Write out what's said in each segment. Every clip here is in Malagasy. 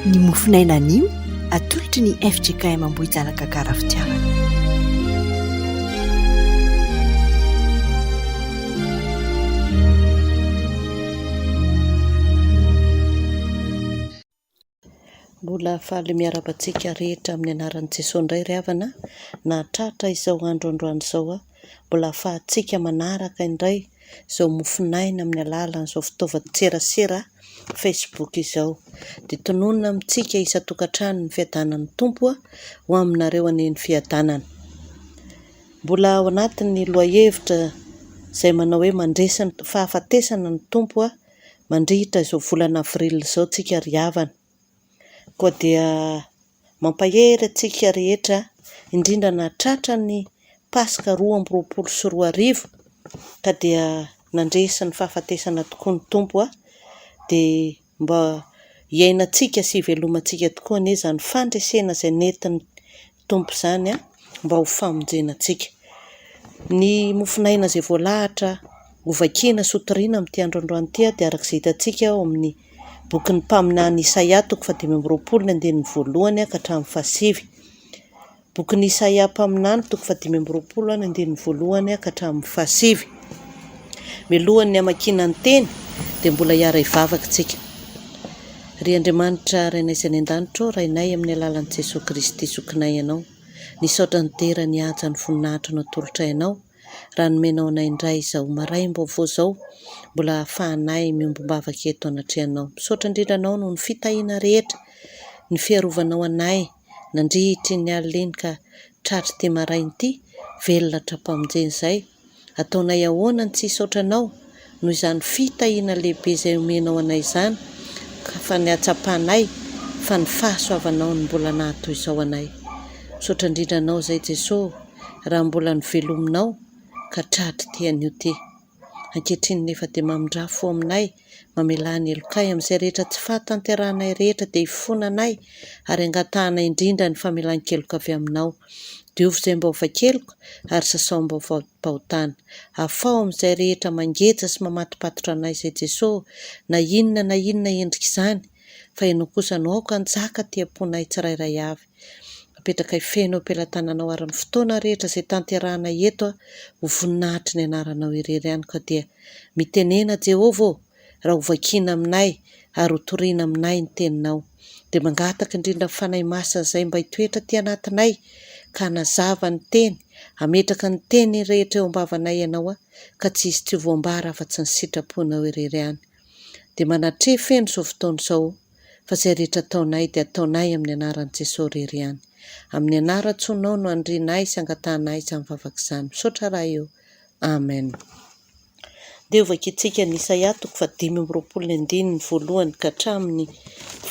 Ny mofonaina anio atolotry ny fjkm Ambohijanaka Gara Fitiavana. Mbola faly miarahaba antsika rehetra amin'ny anaran'i Jesoa indray ry havana nahatratra izao andro androany izao aho. Mbola ahafahantsika manaraka indray izao mofonaina amin'ny alalan'izao fitaovan-tserasera Facebook izao. Dia tononina amintsika isan-tokantrano ny fiadanan'ny Tompo ho aminareo anie ny fiadanana. Mbola ao anatin'ny lohahevitra izay manao hoe mandresy ny fahafatesana ny Tompo mandritra izao volana avril izao tsika ry havana. Koa dia mampahery antsika rehetra, indrindra nahatratra ny Paska 2022 ka dia nandresy ny fahafatesana tokoa ny Tompo dia mba hiainantsika sy hivelomantsika tokoa anie izany fandresena izay nentin'ny Tompo izany mba ho famonjena antsika. Ny mofon'aina izay voalahatra ho vakiana sy ho toriana amin'ity andro androany ity dia araka izay hitantsika ao amin'ny bokin'ny mpaminany Isaia toko fahadimy amby roapolo ny andininy voalohany ka hatramin'ny fahasivy. Bokin'i Isaia mpaminany toko fahadimy amby roapolo ny andininy voalohany ka hatramin'ny fahasivy. Mialohan'ny hamakiana ny teny dia mbola hiara-hivavaka isika. Ry Andriamanitra Rainay izay any an-danitra ô, Rainay amin'ny alalan'i Jesoa Kristy Zokinay Ianao, nisaotra ny dera, ny haja, ny voninahitra no atolotray Anao, raha nomenao anay indray izao maraim-baovao izao, mbola ahafahanay miombom-bavaka eto anatrehanao. Misaotra indrindra Anao noho ny fitahiana rehetra, ny fiarovanao anay nandritra iny alina iny ka tratr'ity maraina ity, velona hatrampamonjena izay. Ataonay ahoana ny tsy hisaotra Anao noho izany fitahiana lehibe izay omenao anay izany ka fa ny hahatsapanay fa ny fahasoavanao no mbola nahatoy izao anay. Misaotra indrindra Anao izay Jeso ô raha mbola novelominao ka tratr'ity anio ity. Ankehitriny nefa dia mamindrà fo aminay, mamelà ny helokay amin'izay rehetra tsy fahatanterahanay rehetra dia ifonanay ary angatahanay indrindra ny famelan-keloka avy Aminao. Diovy izay mba ho vakeloka ary sasao mba ho vaom-pahotana. Afaho amin'izay rehetra mangeja sy mamatopatotra anay izay Jeso ô, na inona na inona endrik'izany, fa Ianao kosa no aoka hanjaka aty am-ponay tsirairay avy. Apetrakay feno eo am-pelatananao ary ny fotoana rehetra izay tanterahanay eto ho voninahitry ny anaranao irery ihany ka dia mitenena Jehovah ô raha ho vakiana aminay ary ho toriana aminay ny teninao dia mangataka indrindra ny Fanahy Masina izay mba hitoetra aty anatinay ka hanazava ny teny hametraka ny teny rehetra eo am-bavanay ianao ka tsy hisy tsy ho voambara afa-tsy ny sitraponao irery ihany dia manatreha feno izao fotoana izao fa izay rehetra ataonay dia ataonay amin'ny anaran'i Jesoa irery ihany. Amin'ny anaran-tsoanao no anirianay sy angatahanay izany vavaka izany. Misaotra Ray o. Amen. Ndeha ho vakintsika ny Isaia toko fahadimy amby roapolo ny andininy voalohany ka hatramin'ny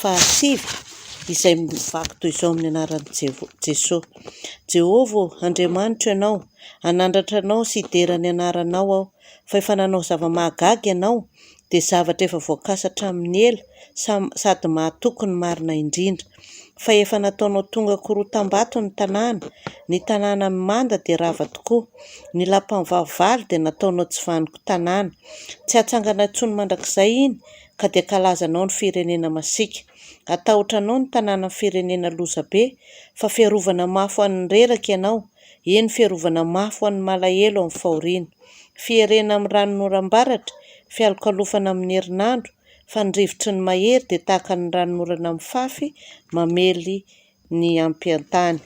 fahasivy izay mivaky toy izao amin'ny anaran'i Jesoa. Jehovah ô, Andriamanitro Ianao, hanandratra Anao sy hidera ny anaranao aho, fa efa nanao zava-mahagaga Ianao, dia zavatra efa voakasa hatramin'ny ela sady mahatoky ny marina indrindra. Fa efa nataonao tonga korotam-bato ny tanàna, ny tanàna mimanda dia rava tokoa. Ny lapan'ny fahavalo dia nataonao tsy vanon-ko tanàna. Tsy hatsangana intsony mandrakizay iny, ka dia ankalazanao ny firenena masiaka. Hatahotra anao ny tanànan'ny firenena lozabe, fa fiarovana mafy ho an'ny reraka ianao, eny fiarovana mafy ho an'ny malahelo amin'ny fahoriana. Fierena amin'ny ranonoram-baratra, fialokalofana amin'ny herinandro, fa ny rivotry ny mahery dia tahaka ny ranonorana mifafy mamely ny ampiantany.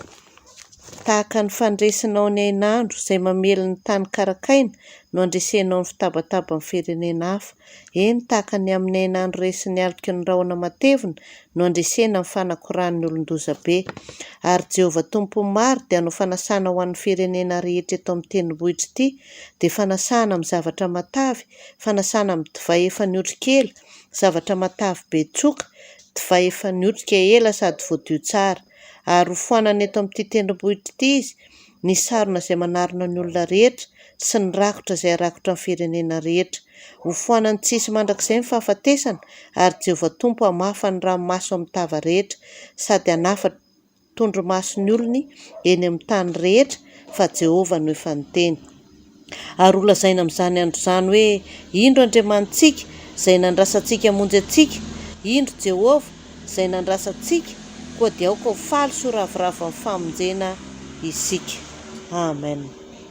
Tahaka ny fandresinao ny hainandro izay mamely ny tany karakaina no andresenao ny fitabataban'ny firenena hafa. Eny, tahaka ny amin'ny hainandro resin'ny aloky ny rahona matevina no andresena ny fanakoran'ny olon-dozabe. Ary Jehovah Tompon'ny maro dia hanao fanasana ho an'ny firenena rehetra eto amin'ny tendrombohitra ity, dia fanasana amin'ny zavatra matavy, fanasana amin'ny divay efa niotrika ela, zavatra matavy be tsoka, divay efa niotrika ela sady voadio tsara. Ary hofoanana eto amin'ity tendrombohitra ity izy, ny sarona izay manarona ny olona rehetra, sy ny rakotra izay harakotra ny firenena rehetra. Hofoanany tsy hisy mandrakizay ny fahafatesana, ary Jehovah Tompo hamafa ny ranomaso amin'ny tava rehetra, sady hanafa tondromaso ny olony eny amin'ny tany rehetra, fa Jehovah no efa niteny. Ary holazaina amin'izany andro izany hoe, Indro Andriamanitsika, izay nandrasantsika hamonjy antsika, indro Jehovah, izay nandrasantsika, koa dia aoka ho faly sy ho ravoravo amin'ny famonjena isika. Amen.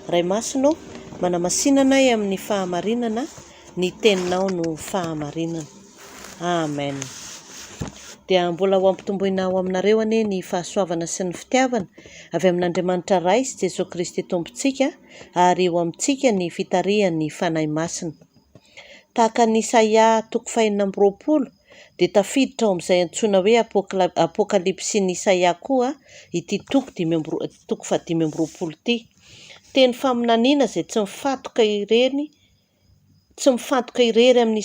Ray Masina ô, manamasina anay amin'ny fahamarinana, ny Teninao no fahamarinana. Amen. Dia mbola ho ampitomboina ao aminareo anie ny fahasoavana sy ny fitiavana avy amin'Andriamanitra Ray sy Jesoa Kristy Tompontsika ary ho amintsika ny fitarihan'ny Fanahy Masina. Tahaka an'i Isaia toko fahenina amby roapolo dia tafiditra ao amin'izay antsoina hoe Apokalypsin'i Isaia koa ity toko dimy amby roa, toko fahadimy amby roapolo ity. Teny faminaniana izay tsy mifantoka ireny, tsy mifantoka irery amin'i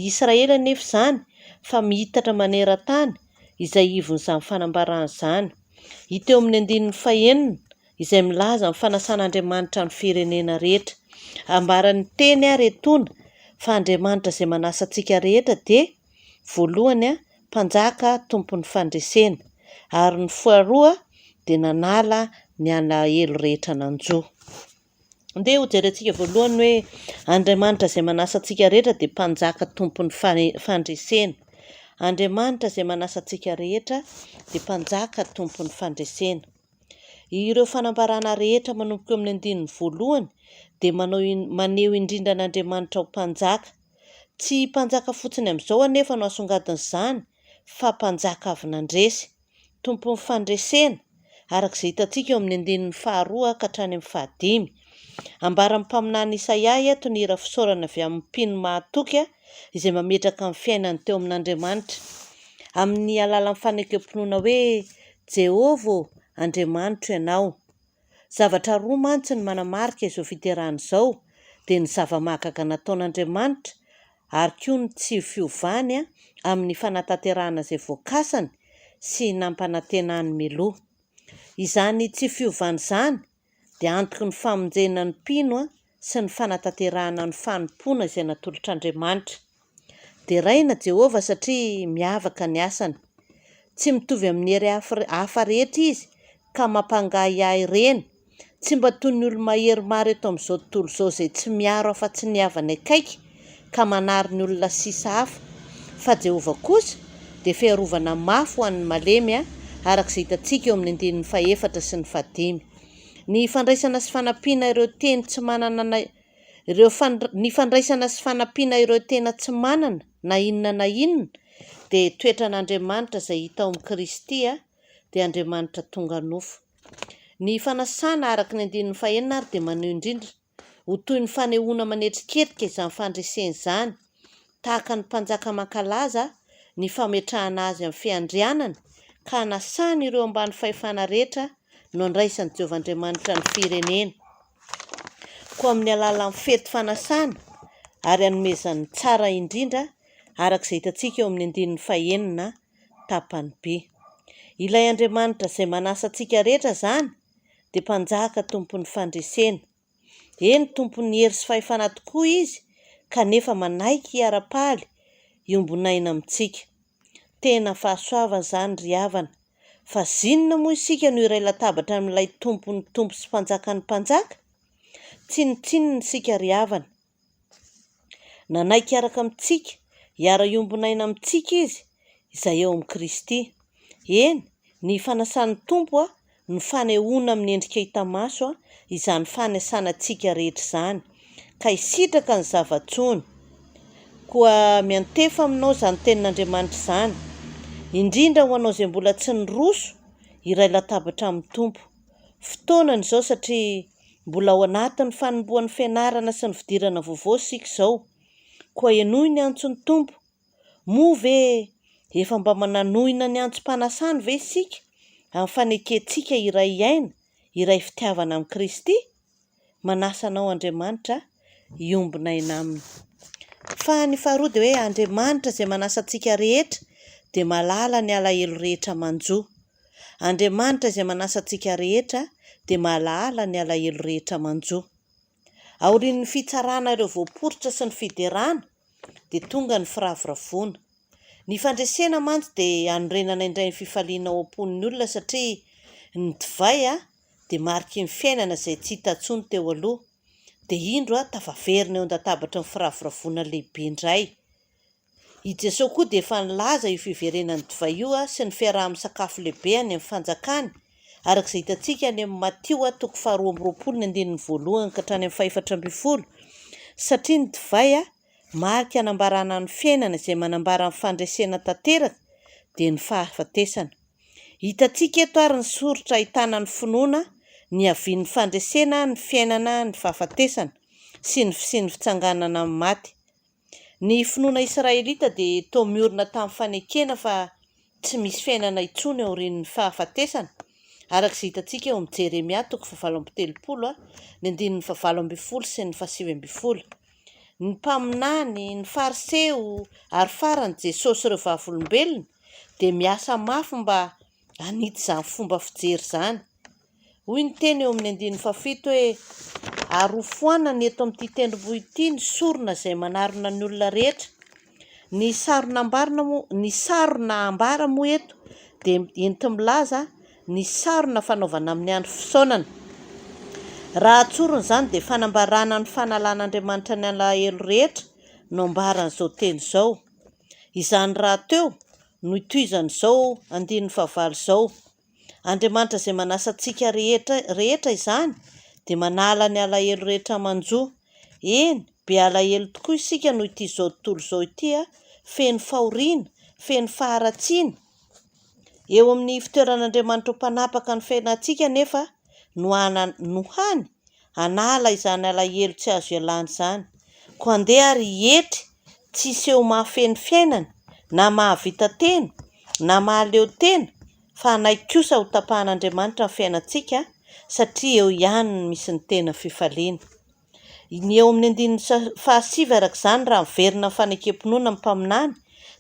Israely anefa izany fa miitatra maneran-tany izay ivon'izany fanambarana izany. Hita eo amin'ny andininy fahenina izay milaza ny fanasan'Andriamanitra ny firenena rehetra. Ambaran'ny teny ary etoana fa Andriamanitra izay manasa antsika rehetra dia, voalohany, Mpanjaka Tompon'ny fandresena, ary ny faharoa dia nanala ny alahelo rehetra nanjo. Ndeha hojerentsika voalohany hoe Andriamanitra izay manasa antsika rehetra dia Mpanjaka Tompon'ny fandresena. Andriamanitra izay manasa antsika rehetra dia Mpanjaka Tompon'ny fandresena. Ireo fanambarana rehetra manomboka eo amin'ny andininy voalohany dia manao maneho indrindra an'Andriamanitra ho Mpanjaka. Tsy Mpanjaka fotsiny amin'izao anefa no asongadin'izany fa Mpanjaka avy nandresy. Tompon'ny fandresena, araka izay hitantsika eo amin'ny andininy faharoa ka hatrany amin'ny fahadimy. Ambaran'ny mpaminany Isaia eto ny hira fisaorana avy amin'ny mpino mahatoky izay mametraka ny fiainany teo amin'Andriamanitra, amin'ny alalan'ny fanekem-pinoana hoe, Jehovah ô, Andriamanitro Ianao. Zavatra roa mantsy no manamarika izao fiterahana izao, dia ny zava-mahagaga nataon'Andriamanitra ary koa ny tsy fiovany amin'ny fanatanterahana izay voakasany sy nampanantenany mialoha. Izany tsy fiovana izany dia antoky ny famonjena ny mpino sy ny fanatanterahana ny fanompoana izay natolotr'Andriamanitra. Deraina Jehovah satria miavaka ny asany. Tsy mitovy amin'ny hery hafa rehetra izy ka mampangahiahy ireny. Tsy mba toy ny olo-mahery maro eto amin'izao tontolo izao izay tsy miaro afa-tsy ny havany akaiky ka manary ny olona sisa hafa. Fa Jehovah kosa dia fiarovana mafy ho an'ny malemy, araka izay hitantsika eo amin'ny andininy fahefatra sy ny fahadimy. Ny fandraisana sy fanampiana ireo teny tsy manana na Ireo ny fandraisana sy fanampiana ireo tena tsy manana na inona na inona dia toetran'Andriamanitra izay hita ao amin'i Kristy dia Andriamanitra tonga nofo. Ny fanasana araka ny andininy fahenina ary dia maneho indrindra ho toy ny fanehoana manetriketrika izany fandresena izany tahaka ny mpanjaka mankalaza ny fametrahana azy amin'ny fiandrianany ka hanasany ireo ambany fahefana rehetra no andraisan'i Jehovah Andriamanitra ny firenena. Koa amin'ny alalan'ny fety fanasana ary anomezany ny tsara indrindra araka izay hitantsika eo amin'ny andininy fahenina tapany B. Ilay Andriamanitra izay manasa antsika rehetra izany dia Mpanjaka Tompon'ny fandresena. Eny, Tompon'ny hery sy fahefana tokoa Izy kanefa manaiky hiara-paly hiombon'aina amintsika. Tena fahasoavana izany ry havana. Fa zinona moa isika no hiray latabatra amin'ilay Tompon'ny tompo sy Mpanjakan'ny mpanjaka? Tsinontsinona isika ry havana. Nanaiky hiaraka amintsika, hiara-hiombon'aina amintsika Izy, izay ao amin'i Kristy. Eny, ny fanasan'ny Tompo no fanehoana amin'ny endrika hita maso izany fanasana antsika rehetra izany, ka hisitraka ny zava-tsoany. Koa miantefa aminao izany tenin'Andriamanitra izany, indrindra ho anao izay mbola tsy niroso hiray latabatra amin'ny Tompo. Fotoanany izao satria mbola ao anatin'ny fanombohan'ny fianarana sy ny fidirana vaovao isika izao. Koa henoy ny antson'ny Tompo. Moa ve efa mba nanohina ny antsom-panasany ve isika amin'ny fanekentsika hiray aina, hiray fitiavana amin'i Kristy? Manasa anao Andriamanitra hiombona aina Aminy. Fa ny faharoa dia hoe Andriamanitra izay manasa antsika rehetra dia mahalala ny alahelo rehetra manjo. Andriamanitra izay manasa antsika rehetra dia mahalala ny alahelo rehetra manjo. Aorian'ny fitsarana ireo voaporitra sy ny fiderana dia tonga ny firavoravoana. Ny fandresena mantsy dia hanorenana indray ny fifaliana ao am-pon'ny olona satria ny divay dia mariky ny fiainana izay tsy hita intsony teo aloha. Dia indro tafaverina eo an-databatry ny firavoravoana lehibe indray. I Jesoa koa dia efa nilaza io fiverenan'ny divay io sy ny fiaraha-misakafo lehibe any amin'ny fanjakany, araka izay hitantsika any amin'ny Matio toko faharoa amby roapolo ny andininy voalohany ka hatrany amin'ny fahefatra ambin'ny folo, satria ny divay marika anambarana ny fiainana izay manambara ny fandresena tanteraka dia ny fahafatesana. Hitantsika eto ary ny soritra ahitana ny finoana niavian'ny fandresena ny fiainana ny fahafatesana sy ny fisian'ny fitsanganana amin'ny maty. Ny finoana israelita dia toa miorina tamin'ny fanekena fa tsy misy fiainana intsony aorian'ny fahafatesana, araka izay hitantsika eo amin'ny Jeremia toko fahavalo amby telopolo, ny andininy fahavalo ambin'ny folo sy ny fahasivy ambin'ny folo. Ny mpaminany, ny fariseo ary farany Jesosy sy ireo vavolombelony dia miasa mafy mba hanitsy izany fomba fijery izany. Hoy ny teny eo amin'ny andininy fahafito hoe, Ary hofoanana eto amin'ity tendrombohitra ity ny sorona izay manarona ny olona rehetra. Ny sarona ambarina moa, ny sarona ambara moa eto dia enti-milaza ny sarona fanaovana amin'ny andro fisaonana. Raha tsorina izany dia fanambarana ny fanalan'Andriamanitra ny alahelo rehetra no ambaran'izao teny izao. Izany rahateo no itohizan'izao andininy fahavalo izao. Andriamanitra izay manasa antsika rehetra rehetra izany dia manala ny alahelo rehetra manjo. Eny, be alahelo tokoa isika noho ity izao tontolo izao ity, feno fahoriana, feno faharatsiana. Eo amin'ny fitoeran'Andriamanitra ho mpanapaka ny fiainantsika anefa no no hany hanala izany alahelo tsy azo ialana izany. Koa andeha ary hietry tsy hiseho mahafehy ny fiainana, na mahavita tena, na mahaleo tena, fa hanaiky kosa ho tapahan'Andriamanitra ny fiainantsika satria eo ihany no misy ny tena fifaliana. Ny eo amin'ny andininy fahasivy araka izany raha miverina amin'ny fanekem-pinoana ny mpaminany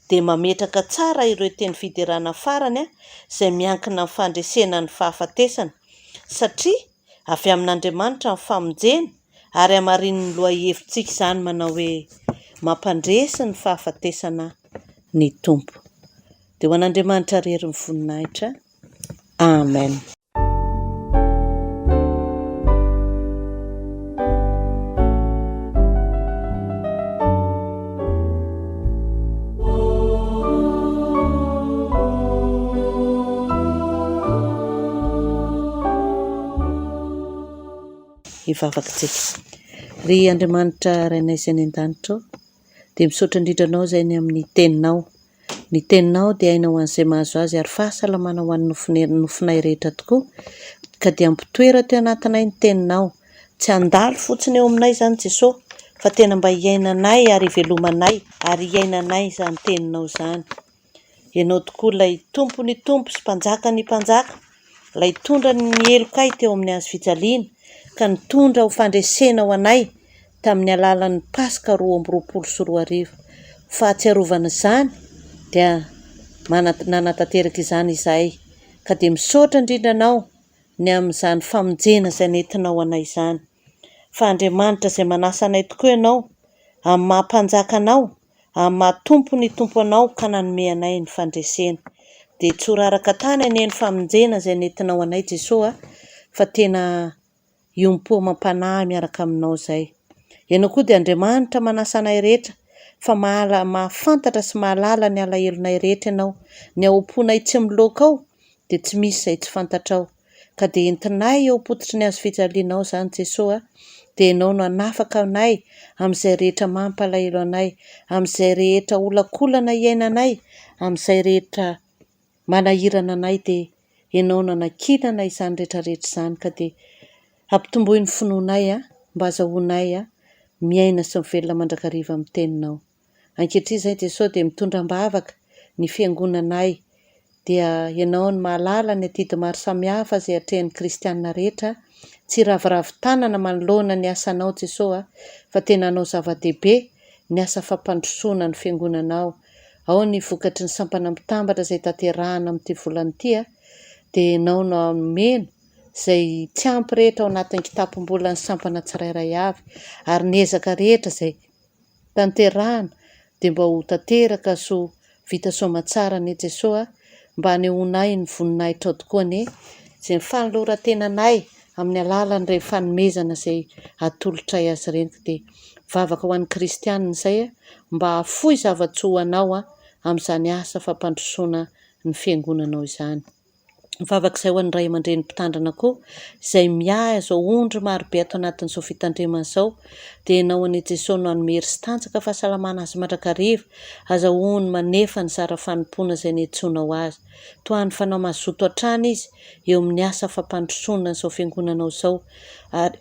dia mametraka tsara ireo teny fiderana farany izay miankina amin'ny fandresena ny fahafatesana satria avy amin'Andriamanitra ny famonjena ary hamarinin'ny lohahevitsika izany manao hoe mampandresy ny fahafatesana ny Tompo. Dia ho an'Andriamanitra irery ny voninahitra. Amen. Hivavaka isika. Ry Andriamanitra Rainay izay any an-danitra ô, dia misaotra indrindra Anao izay ny amin'ny Teninao. Ny Teninao dia aina ho an'izay mahazo azy ary fahasalamana ho an'ny nofonay rehetra tokoa. Ka dia ampitoero ato anatinay ny Teninao. Tsy handalo fotsiny eo aminay izany Jesoa, fa tena mba hiainanay ary hivelomanay ary hiainanay izany Teninao izany. Ianao tokoa ilay Tompon'ny tompo sy Mpanjakan'ny mpanjaka, ilay nitondra ny helokay teo amin'ny hazo fijaliana ka nitondra ho fandresena ho anay tamin'ny alalan'ny Paska 2022. Ho fahatsiarovana izany dia nanatanteraka izany izahay ka dia misaotra indrindra Anao ny amin'izany famonjena izay nentinao anay izany. Fa Andriamanitra izay manasa anay tokoa Ianao amin'ny maha Mpanjaka Anao Amin'ny maha Tompo ny Tompo Anao ka nanome anay ny fandresena. Dia tsy ho raraka tany anie ny famonjena izay nentinao anay Jesoa a, fa tena iombom-po amam-panahy miaraka aminao izay. Ianao koa dia Andriamanitra manasa anay rehetra fa mahala mahafantatra sy mahalala ny alahelonay rehetra Ianao. Ny ao am-ponay tsy miloaka ao dia tsy misy izay tsy fantatrao. Ka dia entinay eo am-pototry ny hazo fijalianao izany Jesoa a, dia Ianao no hanafaka anay amin'izay rehetra mampalahelo anay, amin'izay rehetra olakolana iainanay, amin'izay rehetra manahirana anay dia Ianao no hanankinana izany rehetra rehetra izany ka dia ampitomboy ny finoanay a, mba azahoanay a, miaina sy mivelona mandrakariva amin'ny teninao. Ankehitriny izay Jesoa dia mitondra am-bavaka ny fiangonanay dia Ianao no mahalala ny adidy maro samihafa izay atrehin'ny kristiana rehetra, tsy hiraviravy tanana manoloana ny asanao Jesoa fa tena hanao zava-dehibe ny asa fampandrosoana ny fiangonanao, ao ny vokatry ny sampana mitambatra izay tanterahana amin'ity volana ity dia Ianao no hameno izay tsy ampy rehetra ao anatin'ny kitapom-bolan'ny sampana tsirairay avy ary ny ezaka rehetra izay tanterahana dia mba ho tanteraka sy ho vita soamatsara anie Jesoa a, mba hanehoanay ny voninahitrao tokoa anie izay ny fanoloran-tenanay amin'ny alalan'ireny fanomezana izay atolotray azy ireny dia Vavaka ho an'ny kristianina izay mba hahafoy zava-tsoa ho anao amin'izany asa fampandrosoana ny fiangonanao izany. Mivavaka izay ho an'ny ray aman-dreny mpitandrina koa izay miahy izao ondry marobe ato anatin'izao fitandremana izao dia ianao anie Jesoa no hanome hery sy tanjaka fahasalamana azy mandrakariva azahoany manefa ny zara fanompoana izay niantsoanao azy toa ny fanao mazoto hatrany izy eo amin'ny asa fampandrosoana izao fiangonanao izao ary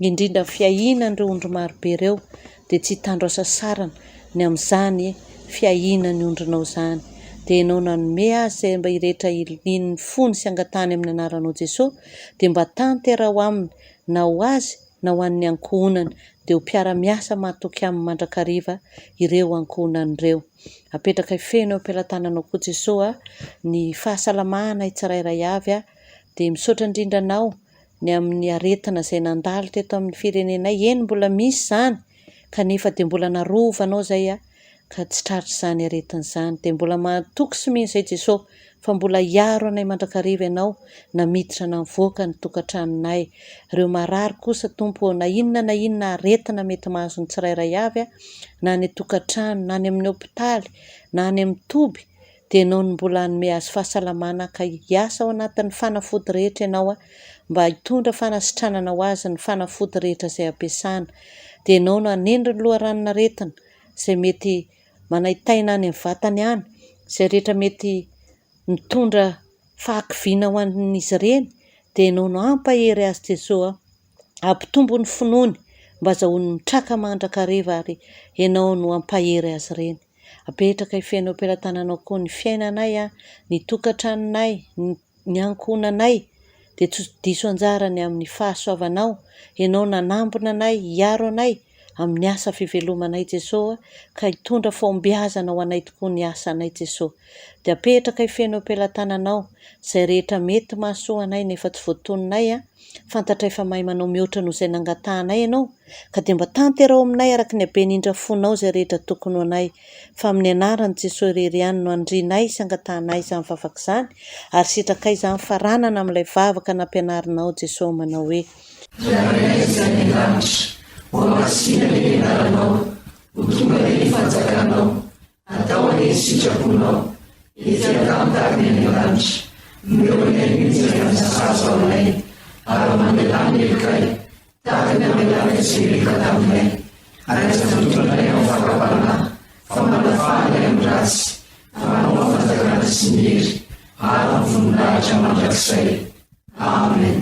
indrindra ny fiahiana an'ireo ondry marobe ireo dia tsy hitandro hasasarana ny amin'izany fiahiana ny ondrinao izany. Dia Ianao nanome azy izay mba hirehetra ilian'ny fony sy angatahany amin'ny anaranao Jesoa, dia mba tanteraho aminy na ho azy na ho an'ny ankohonany, dia ho mpiara-miasa mahatoky aminy mandrakariva ireo ankohonany ireo. Apetrakay feno eo am-pelatananao koa Jesoa ny fahasalamanay tsirairay avy, dia misaotra indrindra Anao ny amin'ny aretina izay nandalo teto amin'ny firenenay, eny mbola misy izany kanefa dia mbola narovanao izay aho ka tsy tratr'izany aretina izany, dia mbola mahatoky sy mino izay Jesoa fa mbola hiaro anay mandrakariva Ianao na miditra na mivoaka ny tokantranonay, ireo marary kosa Tompo ô na inona na inona aretina mety mahazo ny tsirairay avy na any an-tokantrano na any amin'ny hopitaly na any amin'ny toby dia Ianao no mbola hanome azy fahasalamana ka hiasa ao anatin'ny fanafody rehetra Ianao mba hitondra fanasitranana ho azy ny fanafody rehetra izay ampiasana. Dia Ianao no hanendry ny loharanon'aretina izay mety manaintaina any amin'ny vatany any, izay rehetra mety mitondra fahakiviana ho an'izy ireny, dia Ianao no hampahery azy Jesoa a. Hampitombo ny finoany mba azahoany mitraka mandrakariva ary Ianao no hampahery azy ireny. Apetraka hifeno eo am-pelatananao koa ny fiainanay, ny tokantranonay, ny ankohonanay, dia tsy ho diso anjara ny amin'ny fahasoavanao, Ianao nanambina anay, hiaro anay amin'ny asa fivelomanay Jeso ka hitondra fahombiazana ho anay tokoa ny asanay Jeso. Dia apetraka hifeno eo am-pelatananao izay rehetra mety mahasoa anay nefa tsy voatononay an, Fantatray fa mahay manao mihoatra noho izay nangatahanay Ianao, ka dia mba tanteraho aminay araka ny haben'indra fonao izay rehetra tokony ho anay. Fa amin'ny anaran'i Jesoa irery ihany no anirianay sy angatahanay izany vavaka izany, ary sitrakay izany faranana amin'ilay vavaka nampianarinao Jesoa manao hoe. Rainay izay any an-danitra, hohamasina anie ny anaranao, ho tonga anie ny fanjakanao, Atao anie ny sitraponao, ety an-tany tahaka ny any an-danitra. Omeo anay anio izay azo sahaza ho anay, ary mamelà ny helokay, tahaka ny namelanay izay meloka taminay. Ary aza mitondra anay amin'ny fakam-panahy, fa manafaha anay amin'ny ratsy. Fa Anao ny fanjakana sy ny hery ary ny voninahitra mandrakizay. Amen.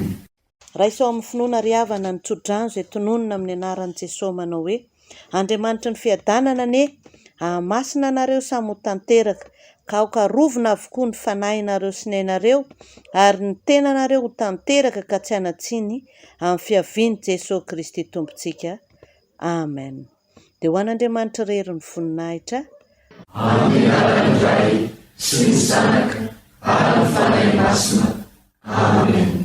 Raiso ao amin'ny finoana ry havana ny tsodrano izay tononina amin'ny anaran'i Jesoa manao hoe, Andriamanitry ny fiadanana anie hahamasina anareo samy ho tanteraka, ka aoka harovina avokoa ny fanahinareo sy ny ainareo ary ny tenanareo ho tanteraka ka tsy hanan-tsiny amin'ny fiavian'i Jesoa Kristy Tompontsika. Amen. Dia ho an'Andriamanitra irery ny voninahitra. Amin'ny anaran'ny Ray sy ny Zanaka ary ny Fanahy Masina. Amen.